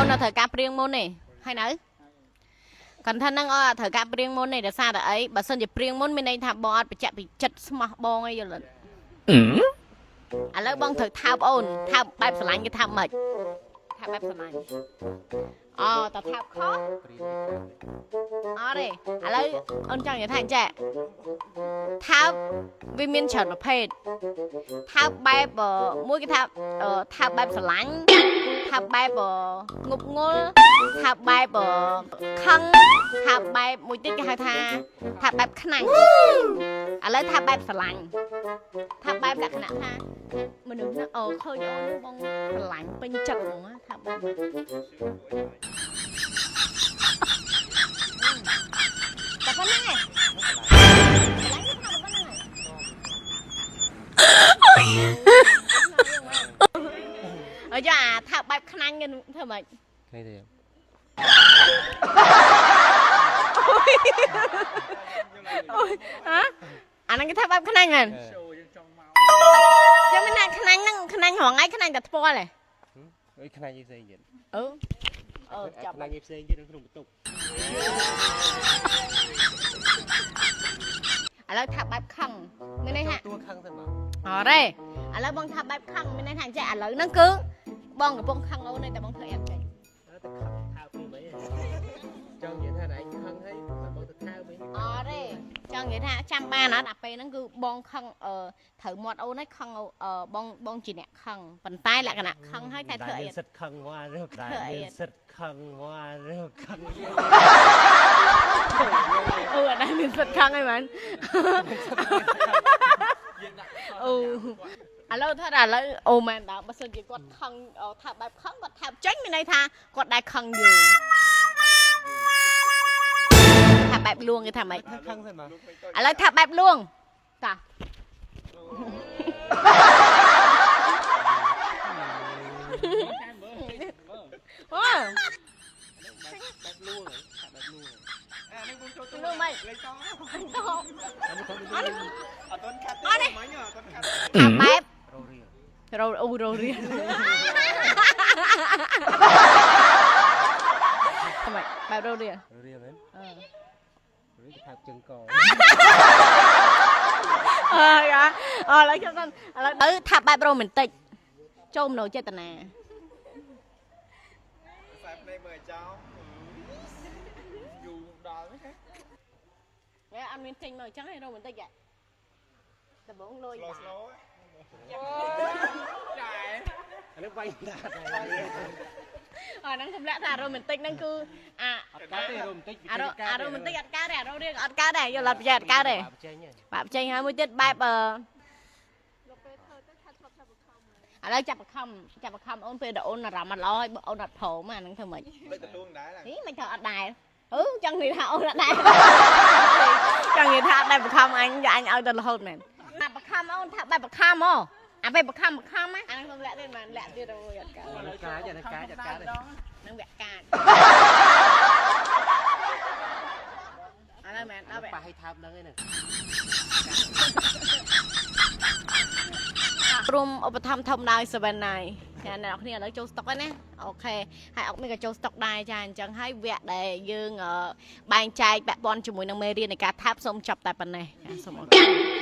អូននៅត្រូវការព្រៀងមុនទេហើយនៅគាត់ថានឹងអត់ត្រូវការព្រៀងមុនទេដោយសារតែអីបើសិនជាព្រៀងមុនមានន័យថាបងអត់បញ្ជាក់ពីចិត្តស្មោះបងអីយល់ទេឥឡូវបងត្រូវថើបអូនថើបបែបស្រឡាញ់គេថើបម៉េចថើបបែបស្រឡាញ់អូតើថើបខុសអត់ទេឥឡូវអូនចង់និយាយថាអញ្ចេះថើបវាមានច្រើនប្រភេទថើបបែបមួយគេថាថើបបែបស្រឡាញ់ថើបបែបងប់ងល់ថើបបែបខឹងថើបបែបមួយទៀតគេហៅថាថើបបែបខ្នាញ់ឥឡូវថើបបែបស្រឡាញ់ថើបបែបលក្ខណៈថាមនុស្សហ្នឹងអូឃើញអូនហ្នឹងបងស្រឡាញ់ពេញចិត្តហ្មងថើបបែបតែប៉ុណ្្នឹងឯងស្រឡាញ់ថាប៉ុណ្្នឹងឯងអើយ៉ាថាបែបខ្នាញ់ធ្វើម៉េច គ្នាទេ អូយហ៎អាហ្នឹងគេថាបែបខ្នាញ់មែនចាំមិនណាខ្នាញ់ហ្នឹងខ្នាញ់រងថ្ងៃខ្នាញ់តែថ្ពាល់ហ៎ អុយខ្នាញ់ផ្សេងទៀត អឺអូចាប់ ខ្នាញ់ផ្សេងទៀតនៅក្នុងបន្ទប់ ឥឡូវថាបែបខឹងមានន័យថា តួខឹងទៅមក អត់ទេឥឡូវបងថាបែបខឹងមានន័យថាចេះឥឡូវហ្នឹងគឺបងកំពុងខឹងអូនតែបងធ្វើអីអត់ចេញ ទៅខឹងថើបពីមិនចង់និយាយថាឯងខឹងហើយបងទៅថើបវិញ អត់ទេចង់និយាយថាចាំបានអត់អាពេលហ្នឹងគឺបងខឹងអឺត្រូវមាត់អូនហើយខឹងបងបងជាអ្នកខឹងប៉ុន្តែលក្ខណៈខឹងហើយតែធ្វើអី មានសិតខឹងវ៉ាឬតែមានសិតខឹងវ៉ាឬខឹង អូអត់ដែរមានសិតខឹងអីមែនអូឥឡូវថាឥឡូវអូមែនតើបើសិនជាគាត់ខឹងថាបែបខឹងគាត់ថាចេញមានន័យថាគាត់ដែរខឹងយើងថាបែបលួងគេថាម៉េច ខឹងសិនមក ឥឡូវថាបែបលួងតាអូ បែបលួងបែបលួង អានេះបងចូល លួងម៉េច លេខត តោ អត់ទាន់កាត់ទេមិញអត់ទាន់កាត់ ថាបែប រោរៀល រោអូរោរៀនម៉េចបែបរោរៀន រោរៀលមែន អឺ រោរៀលថើបជើងក អើយអឥឡូវខ្ញុំសិនឥឡូវទៅថាបែបរ៉ូមែនទិកចូលមនោចេតនា ខ្សែភ្នែកមើលចោលយូរដល់ហ្នឹង វាអត់មានចេញមកអញ្ចឹងឯងរ៉ូមែនទិកដំបងលុយ ស្លូស្លូចាយ អានេះបាញ់តា អាហ្នឹងសម្លាក់ថារ៉ូមែនទិកហ្នឹងគឺអា អត់កើតទេរ៉ូមែនទិក អារ៉ូអារ៉ូមែនទិកអត់កើតទេអារ៉ូរៀងអត់កើតដែរយល់អត់ប្រយ័ត្នអត់កើតទេ ចេញ បាក់ចេញហើយមួយទៀតបែបអឺឥឡូវចាប់បខំចាប់បខំអូនពេលដែលអូនអារម្មណ៍អត់ល្អហើយអូនអត់ព្រមអាហ្នឹងធ្វើម៉េច លេខតទួងដែរ ហីមិនធ្វើអត់ដែរអឺចង់និយាយថាអូនអត់ដែរចង់និយាយថាអត់ដែរបខំអញអញឲ្យទៅរហូតមែនអាបខំអូនថាបែបបខំហ៎អាបែបបខំបខំអាហ្នឹងខ្ញុំលាក់ទៀតមែនលាក់ទៀតអូយអត់កើត កាចអានេះកាចអត់កើតទេ ហ្នឹងវាកាចអាហ្នឹងមែនដល់ ប៉ះឲ្យថើបហ្នឹងឯង រួមឧបត្ថម្ភធំដោយ79ចាអ្នកនរគ្នាឥឡូវចូលស្តុកហើយណាអូខេហើយអុកមានក៏ចូលស្តុកដែរចាអញ្ចឹងហើយវគ្គដែលយើងបែងចែកពាក់ព័ន្ធជាមួយនឹងមេរៀននៃការថាប់សូមចប់តែប៉ុណ្ណេះចាសូមអរគុណ។